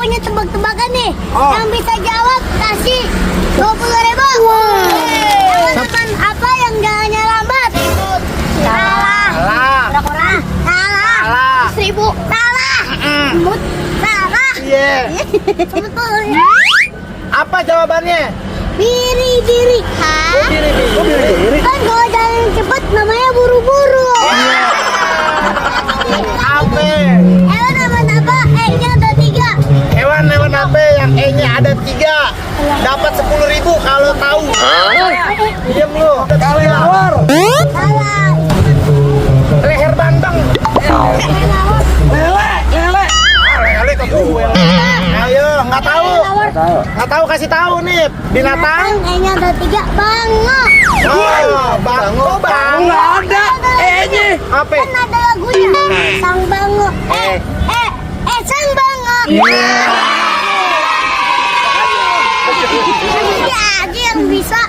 waktunya tebak-tebakan nih. Oh. Yang bisa jawab kasih 20.000. Teman apa yang jalannya lambat? Salah. Salah. Salah. Salah. 1.000. Salah. Mut. Salah. Iya. Betul. Apa jawabannya? Biri-biri. Hah? Biri-biri. Kan kalau jalan cepet namanya buru-buru. Apa? Hewan apa? E-nya ada 3. Hewan apa yang E-nya ada 3? Dapat 10.000 kalau tahu. Diam lu. Kelelawar. Salah. Leher banteng. Lele. Lele ke gue. Ayo, nggak tahu. Nggak tahu, kasih tahu nih. Binatang. E-nya ada 3. Bango. Oh, bango. Nggak ada E-nya. Apa? Kan ada lagunya. Sang bango. Sang bango. Dia aja yang bisa.